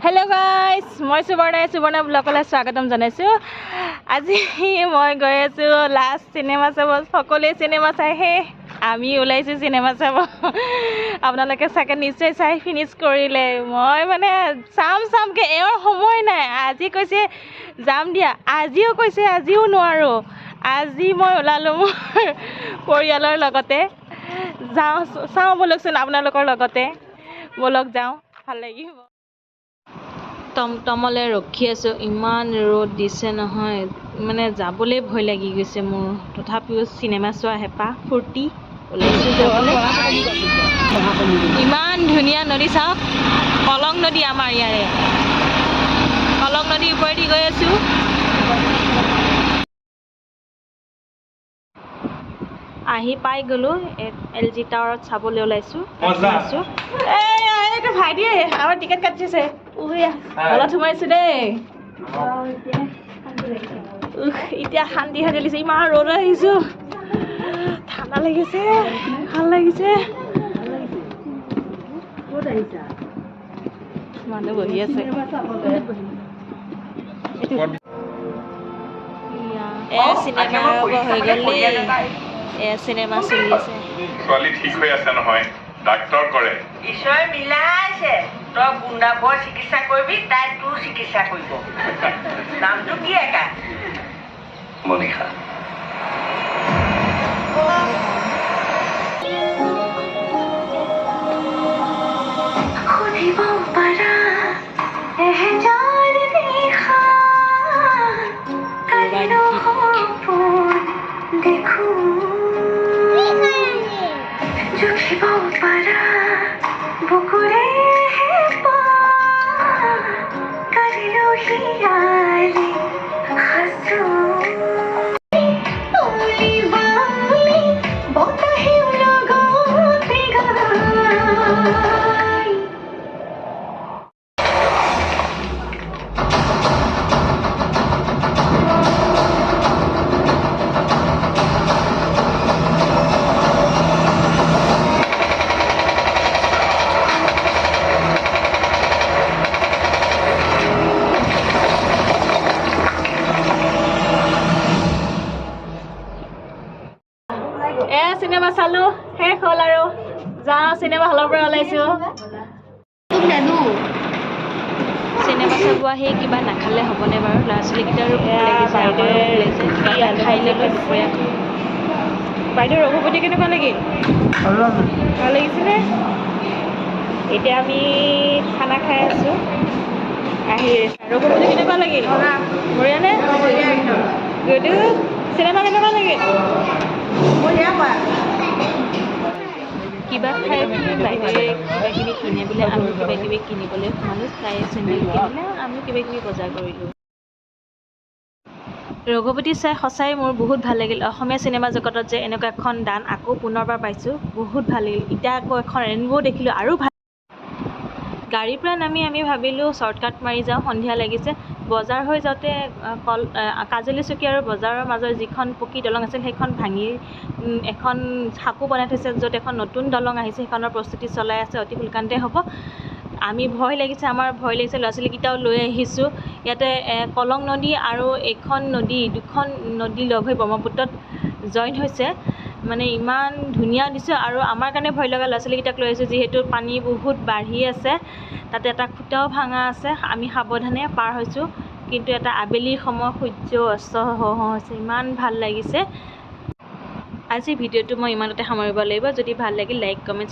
Hello' guys, মই সুবৰ্ণাই সুবৰ্ণা ব্লগলৈ স্বাগতম জনাইছোঁ। আজি মই গৈ আছোঁ লাষ্ট চিনেমা চাব। সকলোৱে চিনেমা চাই শেষ, আমি ওলাইছোঁ চিনেমা চাব। আপোনালোকে চাগে নিশ্চয় চাই ফিনিছ কৰিলে। মই মানে চাম চামকৈ এওঁৰ সময় নাই। আজি কৈছে যাম দিয়া, আজিও কৈছে আজিও নোৱাৰোঁ। আজি মই ওলালোঁ মোৰ পৰিয়ালৰ লগতে। যাওঁ, চাওঁ ব'লকচোন আপোনালোকৰ লগতে। ব'লক যাওঁ, ভাল লাগিব। টমটমলৈ ৰখি আছোঁ। ইমান ৰ'দ দিছে নহয়, মানে যাবলৈ ভয় লাগি গৈছে মোৰ। তথাপিও চিনেমা চোৱা হেঁপাহ, ফূৰ্তি, ওলাইছোঁ যাবলৈ। ইমান ধুনীয়া নদী চাওক, কলং নদী। আমাৰ ইয়াৰে কলং নদীৰ ওপৰেদি গৈ আছোঁ। আহি পাই গ'লোঁ এল জি টাৱাৰত। চাবলৈ ওলাইছোঁ আছোঁ। এইটো ভাইটিয়ে আমাৰ টিকেট কাটিছে। উহিয়া হলত সোমাইছোঁ দেই। উহ, এতিয়া শান্তি শান্তি লাগিছে। ইমান ৰ'দ আহিছোঁ, ঠাণ্ডা লাগিছে, ভাল লাগিছে। মানুহ বহি আছে। এয়া চিনেমা আৰম্ভ হৈ গ'ল দেই। এয়া চিনেমা চলি আছে। ছোৱালী ঠিক হৈ আছে নহয়, ডাক্তৰ কৰে। ঈশ্বৰে মিলাইছে। তই গুণ্ডাবোৰৰ চিকিৎসা কৰিবি, তাই তোৰ চিকিৎসা কৰিব। নামটো কি একা? মনীষা। সুধিব পাৰা এহেজাৰ নিশা, কালিনো সপোন দেখো। জুখিব পাৰা বুকুৰে হেঁপাহ, কালিনো হিয়াৰে সাঁচো। তুলি বালি বতাহেও লগতে গায়। এ চিনেমা চালো, শেষ হ'ল আৰু যাওঁ। চিনেমা হলৰ পৰা ওলাইছো। চিনেমা চাব আহি কিবা নাখালে হ'বনে বাৰু? ল'ৰা ছোৱালীকেইটাৰো ভোক লাগিছে, আমাৰো ভোক লাগিছে। কিবা এটা খাই ল'লো দুপৰীয়া। বাইদেউ, ৰঘুপতি কেনেকুৱা লাগিল? ভাল লাগিছেনে? এতিয়া আমি খানা খাই আছোঁ আহি। ৰঘুপতি কেনেকুৱা লাগিল? বঢ়িয়া নে? গুডু, চিনেমা কেনেকুৱা লাগিল? কিবা খাই বাইদেৱে কিবা কিবি কিনে বোলে। আমি কিবা কিবি কিনিবলৈ সোমালোঁ। তাই চেণ্ডেল কিনিলে, আমি কিবা কিবি বজাৰ কৰিলোঁ। ৰঘুপতি চাই সঁচাই মোৰ বহুত ভাল লাগিল। অসমীয়া চিনেমা জগতত যে এনেকুৱা এখন দান আকৌ পুনৰবাৰ পাইছোঁ, বহুত ভাল লাগিল। এতিয়া আকৌ এখন ৰেইনব' দেখিলোঁ আৰু ভাল। গাড়ীৰ পৰা নামি আমি ভাবিলোঁ শ্বৰ্টকাট মাৰি যাওঁ, সন্ধিয়া লাগিছে। বজাৰ হৈ যাওঁতে কল কাজলী চকী আৰু বজাৰৰ মাজৰ যিখন পকী দলং আছিল, সেইখন ভাঙি এখন সাঁকো বনাই থৈছে, য'ত এখন নতুন দলং আহিছে। সেইখনৰ প্ৰস্তুতি চলাই আছে, অতি সোনকালতে হ'ব। আমি ভয় লাগিছে, আমাৰ ভয় লাগিছে। ল'ৰা ছোৱালীকেইটাও লৈ আহিছোঁ। ইয়াতে কলং নদী আৰু এইখন নদী, দুখন নদী লগ হৈ ব্ৰহ্মপুত্ৰত জইন হৈছে। মানে ইমান ধুনীয়া দৃশ্য আৰু আমাৰ কাৰণে ভয় লগা, ল'ৰা ছোৱালীকেইটাক লৈ আহিছোঁ যিহেতু পানী বহুত বাঢ়ি আছে। তাতে এটা খুঁটাও ভাঙা আছে। আমি সাৱধানে পাৰ হৈছোঁ। কিন্তু এটা আবেলিৰ সময়, সূৰ্য অস্ত হওঁ হওঁ হৈছে, ইমান ভাল লাগিছে। আজি ভিডিঅ'টো মই ইমানতে সামৰিব লাগিব। যদি ভাল লাগিল, লাইক, কমেণ্ট।